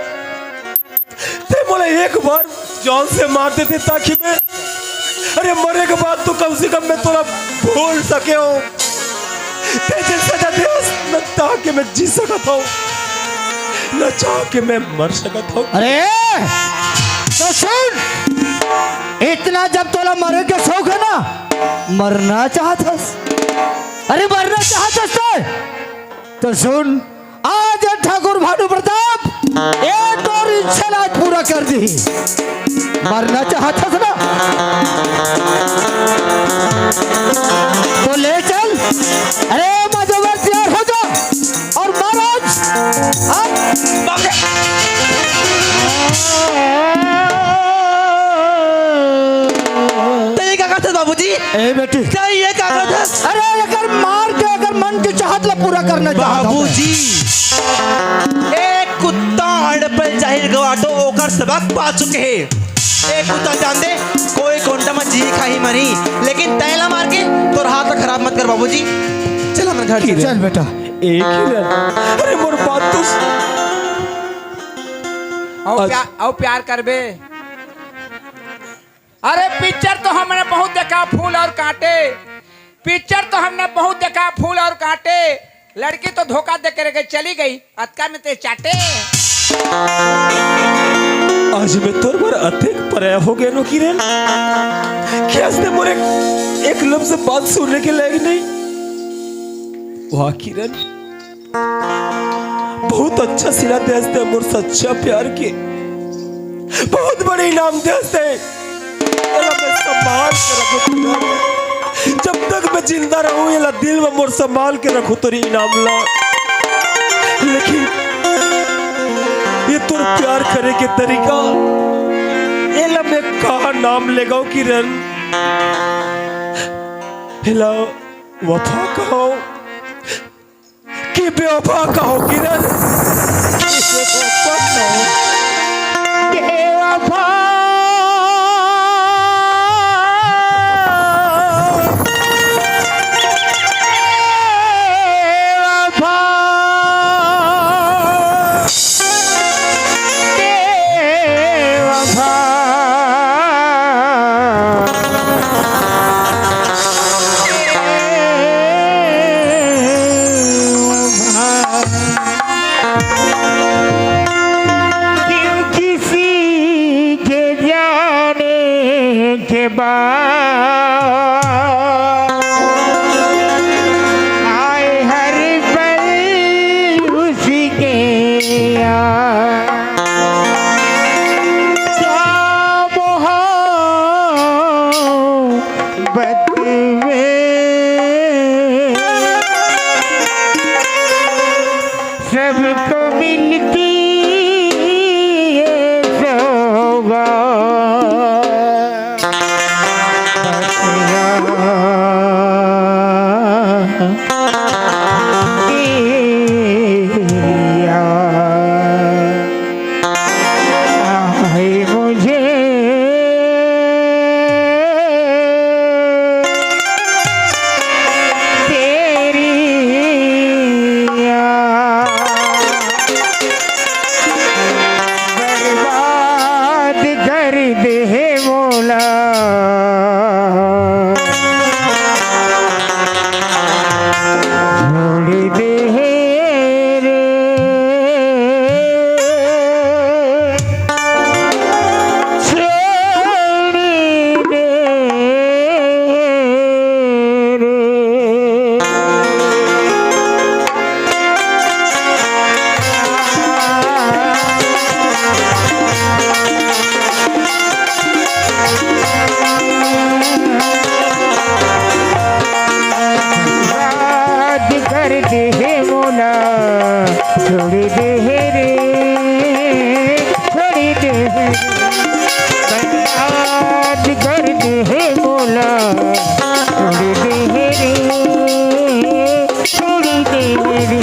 तैं मोला एक बार जान से मार देते, ताकि मैं, अरे, मरे के बाद तो कम से कम मैं तोला भूल सके हूँ। तैं जेन सजा देस, न चाह के मैं जी सकत हूँ, न चाह के मैं मर सकत हूँ। अरे, तो सुन, इतना जब तोला मरे के शौक है ना, मरना चाहत हस, अरे, मरना चाहत हस तैं, तो सुन, आज ठाकुर भानु प्रताप ए तोर इच्छा ला पूरा कर दिही। मरना चाहत हस ना, तो ले चल। अरे, मजोबर तैयार हो जा और महाराज, हाँ? बाप रे। तैं का करत हस बाबूजी? ए बेटी। तैं ये का करत हस? अरे, एकर मार के एकर मन के चाहत ला पूरा करना चाहत हूँ मैं। बाबूजी, एक कुत्ता अड़पल जाहिर गवा तो ओकर सबक पा चुके हे। एक कुत्ता जान दे, कोई कोंटा म जी खाही मरही, लेकिन तैं ला मार के तोर हाथ ला खराब मत कर बाबूजी। चल हमर घर चल। चल बेटा। एक ही रन। अरे मोर बात तो अउ अच्छा। प्या-, अउ प्यार करबे। अरे पिक्चर तो हमने बहुत देखा फूल और कांटे, पिक्चर तो हमने बहुत देखा फूल और कांटे। लड़की तो धोखा दे के चली गई, अतका में ते चाटे। आज मैं तोर बर अतेक पराया हो गया नो किरण, कि आज ते मोर एक, एक लफ्ज बात सुनने के लायक नहीं। वाह किरण, बहुत अच्छा सिला दे हस ते मोर सच्चा प्यार के, बहुत बड़े इनाम दे हस ते। एला मैं संभाल के रखूं तोर इनाम ला। जब तक मैं जिंदा रहूं, एला दिल में मोर संभाल के रखूं तोर इनाम ला। लेकिन ये तोर प्यार करे के तरीका, एला मैं कहा नाम लेगव किरण? एला वफा कहव कि बेवफा कहव किरण? बेवफा। बेवफा। बेवफा। क्यों किसी के जाने के बाद आए हर पल उसके याद। क्या मोहब्बत में सबको मिलती ये सौगात। आए मुझे तेरी याद। बर्बाद कर दे हे मोला, छोड़ दे हे रे, छोड़ दे रे। बर्बाद कर दे हे मोला, छोड़ दे हे रे, छोड़ दे हे रे। बर्बाद कर दे हे मोला, छोड़ दे हे रे, छोड़ दे हे रे।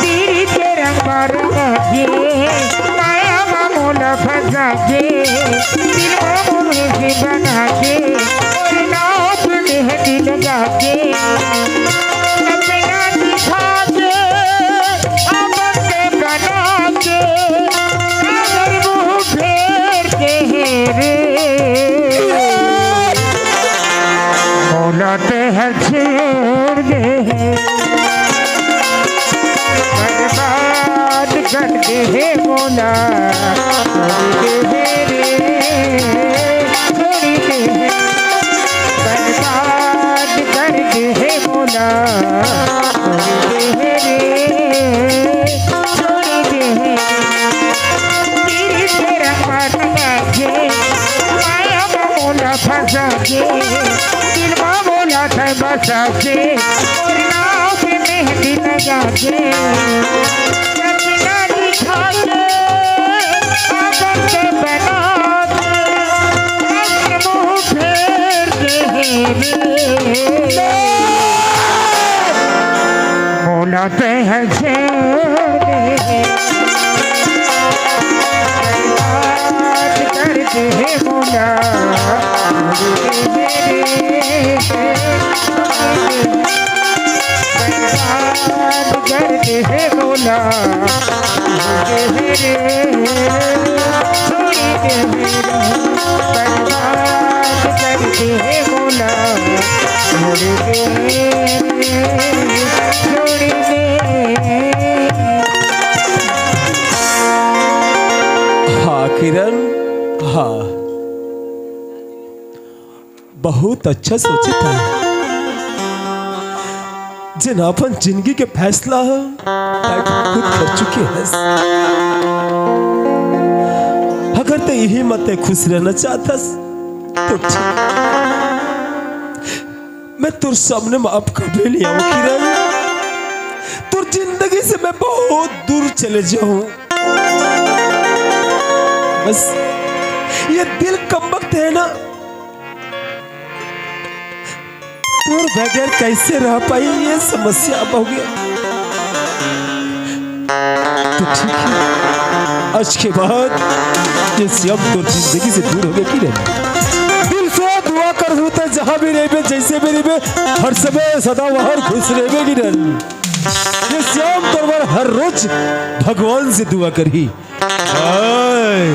तीर के रंग मार के, माया मा मोला फंसा के, दिल मा मुर्गी बना के, और नाव पे मेहंदी लगा के, सपना दिखा के, आदत बना के, अगर मुंह फेर के हे रे, मोला ते हर छेड़ दे। बर्बाद कर दे हे मोला, छोड़ दे हे रे, छोड़ दे हे। बर्बाद कर दे हे मोला, छोड़ दे हे रे, छोड़ दे हे। तेरी तेरा मन लागे, माया मा मोला फंसा के, दिल मा मोला तैं बसा के, और नाव पे मेहंदी लगा के, सपना दिखा के, आदत बना के, अब मुंह फेर दे हे रे। मोला तैं हर छेड़ दे। हे मोला, छोड़ दे रे, छोड़ दे रे, बर्बाद कर दे हे मोला, छोड़ दे रे, छोड़ दे रे, बर्बाद कर दे हे मोला, छोड़ दे रे, छोड़ दे। हाँ किरण, हाँ, बहुत अच्छा सोचे था। जेन अपन जिंदगी के फैसला ह, तैं खुद कर चुके हस। अगर तैं यही मत खुश रहना चाहतस, तो ठीक। मैं तोर सामने माफ कबे नहीं आऊं किरण। तोर जिंदगी से मैं बहुत दूर चले जाऊं। बस ये दिल कमबख्त है ना, तोर बगैर कैसे रह पाई, ये समस्या अब हो गया। तो ठीक है, आज के बाद ये श्याम तोर जिंदगी से दूर हो गया कि नहीं? दिल से दुआ कर होता, जहां भी रहिबे, जैसे भी रहिबे, हर समय सदा बाहर खुश रहिबे कि नहीं? ये श्याम तोर बर हर रोज भगवान से दुआ करही। हाय।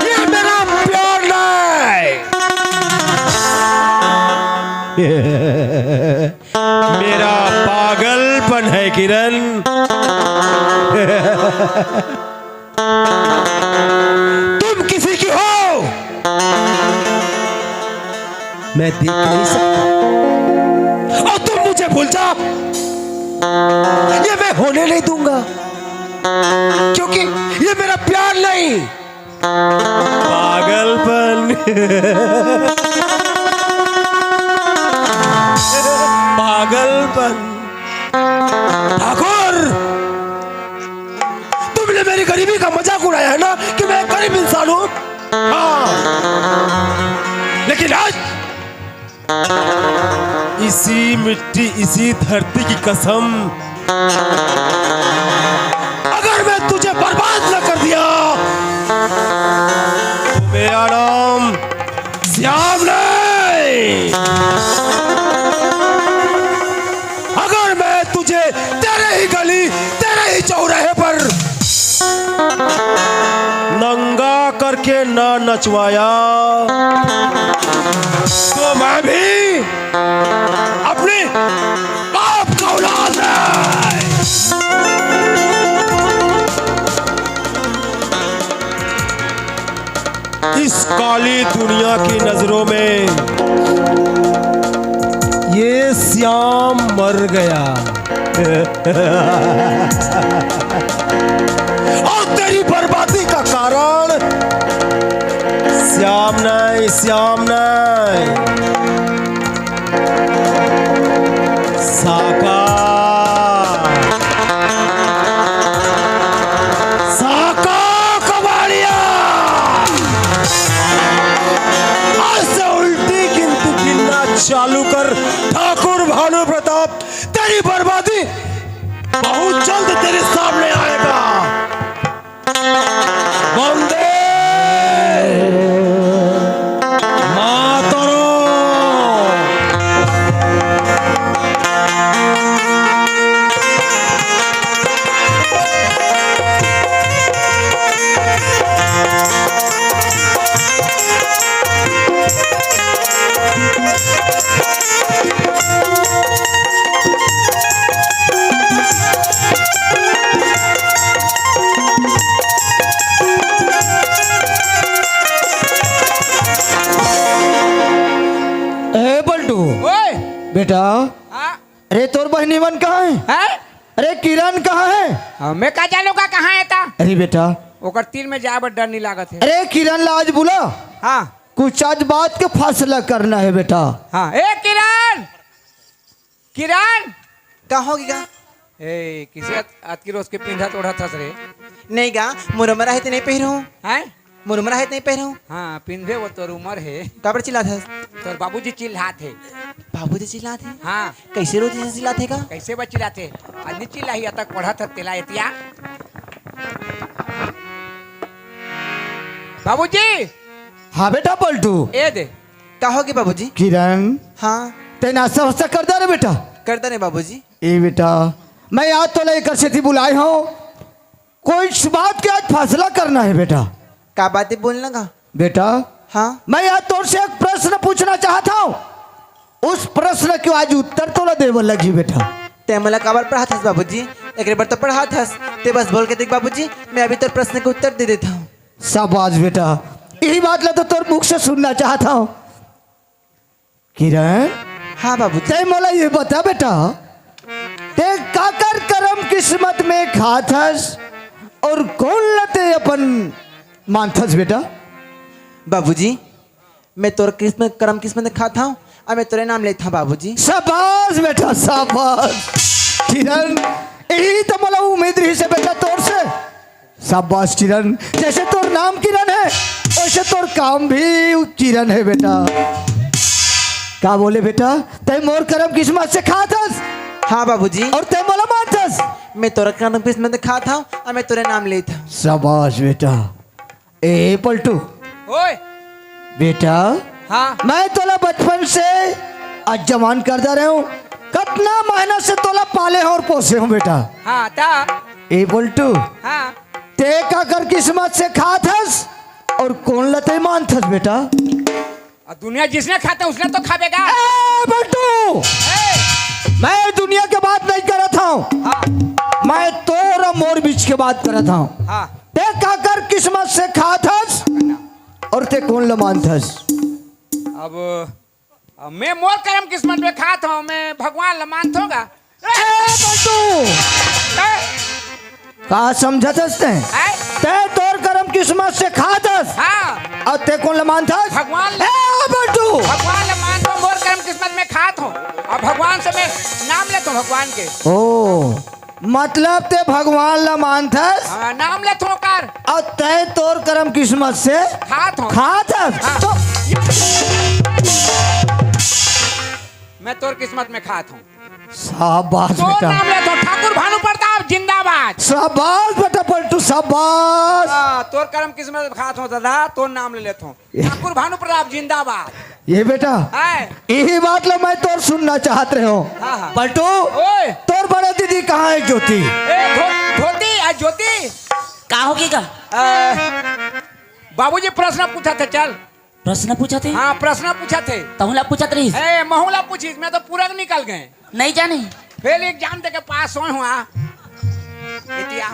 ये मेरा प्यार नहीं, मेरा पागलपन है किरण। तुम किसी की हो, मैं देख नहीं सकता, और तुम मुझे भूल जाओ, ये मैं होने नहीं दूंगा, क्योंकि ये मेरा प्यार नहीं, पागलपन। पागलपन। ठाकुर, तुमने मेरी गरीबी का मजाक उड़ाया है ना, कि मैं गरीब इंसान हूँ। हाँ, लेकिन आज इसी मिट्टी, इसी धरती की कसम, अगर मैं तुझे बर्बाद न कर दिया, तो मेरा नाम श्याम नहीं। अगर मैं तुझे तेरे ही गली, तेरे ही चौराहे पर नंगा करके ना नचवाया, तो मैं भी अपने बाप का औलाद है। इस काली दुनिया की नजरों में ये श्याम मर गया। और तेरी बर्बादी का कारण श्याम नहीं, श्याम नहीं, साका, साका कबाड़िया। आज से उल्टी गिनती गिनना चालू कर ठाकुर भानु प्रताप, तेरी बर्बादी बहुत जल्द तेरे सामने आएगा। वंदे मातरम। ए बल्टू, ओए! बेटा, हाँ? अरे तोर बहिनी मन कहाँ है? हैं? अरे किरण कहाँ है? हाँ, मैं का जानूंगा कहाँ है ता? अरे बेटा, ओकर तीर में जाए बर डर नहीं लागत है। अरे किरण ला आज बुला, हाँ। कुछ आज बात के फैसला करना है बेटा। हाँ, ए किरण, किरण। का हो गया? ए, किसे अत-, अतकी रोज के पिंधा तोड़त हस रे? नहीं गा, मुरमरा है तो नहीं पहिरो। हैं? मोर उमर हे त नइ पहिरंव। हाँ, पिंधे वो तोर उमर हे। काबर चिल्लात हस? तोर बाबूजी चिल्लात हे। बाबूजी चिल्लात हे? हाँ। कइसे रोज अइसे चिल्लात हे का? कइसे बर चिल्लात हे? आज नइ चिल्लाही, अतक पढ़त हस तेला एतिया। बाबूजी! हाँ बेटा पलटू। ए दे। का होगे बाबूजी? किरण। हाँ। तैं नास्ता वास्ता कर दे रे बेटा। कर दे रे बाबूजी। ए बेटा, मैं आज तोला एकर सेती बुलाए हंव। कोई बात के आज फैसला करना हे बेटा। का बात हे, बोल ना गा। बेटा, हाँ? मैं आज तोर से एक प्रश्न पूछना चाहत हंव। उस प्रश्न के आज उत्तर तोला देवल लगही बेटा। तैं मोला काबर पढ़ात हस बाबूजी? एकरे बर तो पढ़ात हस। तैं बस बोल के देख बाबूजी, मैं अभी तोर प्रश्न के उत्तर दे देत हंव। शाबाश बेटा, इही बात ला तो तोर मुख से सुनना चाहत हंव। किरण, हाँ बाबूजी। तैं मोला ये बता बेटा, तैं काकर करम किस्मत में खात हस अउ कोन ल तैं अपन मानथस बेटा? बाबूजी, मैं तोर किस्मत, करम किस्मत में खात हंव अउ मैं तोरे नाम लेत हंव बाबूजी। शाबाश बेटा, शाबाश। किरण, इही तो मोला उम्मीद रहिस हे बेटा तोर से। शाबाश किरण, जइसे तोर नाम किरण हे, वइसे तोर काम भी किरण हे बेटा। का बोले बेटा, तैं मोर करम किस्मत से खात हस? हाँ बाबूजी। अउ तैं मोला मानथस? मैं तोर करम किस्मत से खात हंव अउ मैं तोरे नाम लेत हंव। शाबाश बेटा। ए पलटू। ओए। बेटा, हाँ। मैं तोला बचपन से आज जवान कर दे रहे हंव, कतना मेहनत से तोला पाले हंव अउ पोसे हंव बेटा। हाँ, त? ए पलटू, हाँ। तैं काकर किस्मत से खात हस अउ कोन ल तैं मानथस बेटा? अउ दुनिया जिसने खाथे उसने तो खाबे गा। ए पलटू, ए। मैं दुनिया के बात नइ करत हंव, हाँ। मैं तोर अउ मोर बीच के बात करत हंव। हाँ। तैं काकर किस्मत से खात हस अउ तैं कोन ल मानथस? अब, अब मैं मोर करम किस्मत में खात हंव, मैं भगवान ल मानथंव गा। ए, बंटू! ए? का समझत हस तैं? हैं? तैं तोर करम किस्मत से खात हस। हाँ। अउ तैं कोन ल मानथस? भगवान ल। ए, बंटू! भगवान ल मानथंव, मोर करम किस्मत में खात हंव। अउ भगवान से मैं नाम लेथंव भगवान के। ओ, मतलब तैं भगवान ल मानथस? हाँ, नाम लेथंव ओकर। अउ तैं तोर करम किस्मत से खात हंव। खात हस? हाँ। तो मैं तोर किस्मत में खात हंव। शाबाश तोर बेटा। नाम लेथंव, ठाकुर भानु प्रताप जिंदाबाद। शाबाश बेटा पलटू, शाबाश। हाँ, तोर करम किस्मत में खात हंव दादा, तोर नाम ले लेथंव। ठाकुर भानु प्रताप जिंदाबाद। ए बेटा, हैं? इही बात ल मैं तोर सुनना चाहत रहेंव। हाँ, हाँ। पलटू, ओए। तोर बड़े दीदी कहाँ हे ज्योति? ए, धो-, धोती, आ, ज्योति। का होगे गा? अ, बाबूजी प्रश्न पूछत हे, चल। प्रश्न पूछत हे? हाँ, प्रश्न पूछत हे। तहूँ ला पूछत रहिस? ए, महूँ ला पूछिस, मैं तो पूरा निकल गेंव। नइ जानेंव। फेल exam दे के पास होय हंव। एतिया।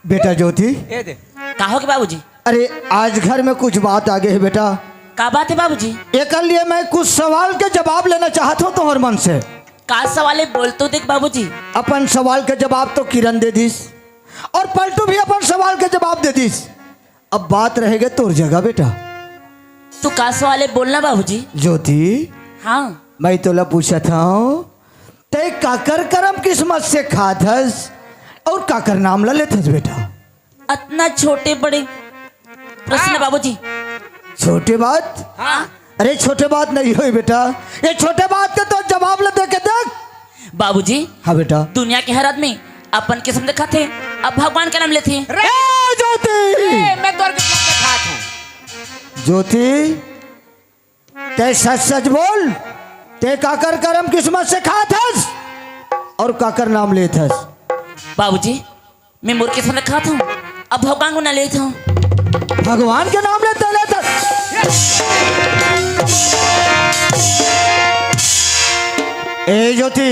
बेटा ज्योति। ए दे। का होगे बाबूजी? अरे, आज घर में कुछ बात आगे हे बेटा। का बात हे बाबूजी? एकर लिए मैं कुछ सवाल के जवाब लेना चाहत हंव तोहर मन से। का सवाल हे, बोल तो देख बाबूजी। अपन सवाल के जवाब तो किरण दे दिस अउ पलटू भी अपन सवाल के जवाब दे दिस। अब बात रह गे तोर जगह बेटा। तो का सवाल हे, बोल ना बाबूजी। ज्योति, हाँ। मैं तोला पूछत हंव, तैं काकर करम किस्मत से खात हस अउ काकर नाम ल लेथस बेटा? अतना छोटे बड़े प्रश्न हाँ। बाबूजी। छोटे बात? हाँ। अरे छोटे बात नइ होय बेटा, ए छोटे बात के तो जवाब ल दे के देख। बाबूजी। हाँ बेटा। दुनिया के हर आदमी अपन किस्मत ल खाथे, अउ भगवान के नाम लेथे। ए ज्योति! ए, मैं तोर किस्मत ल खात हंव। ज्योति, तैं सच सच बोल, तैं काकर करम किस्मत से खात हस अउ काकर नाम लेत हस? बाबूजी, मैं मोर किस्मत ल खात हंव, अउ भगवान के नाम लेत हंव। भगवान के नाम लेत हस? ए ज्योति,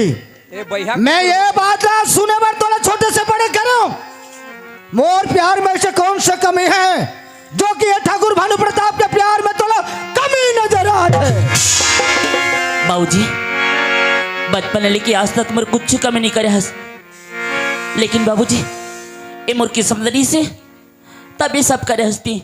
ए भैया। मैं ये बात ला सुने बर तोला छोटे से बड़े करेंव। मोर प्यार में अइसे कौन सा कमी हे, जो कि ये ठाकुर भानु प्रताप के प्यार में तोला कमी नजर आथे? बाबूजी, बचपन ले लेके आज तक मोर कुछ कमी नइ करे हस, लेकिन बाबूजी, ए मोर किस्मत रहिसे, तब ए सब करे हस तें।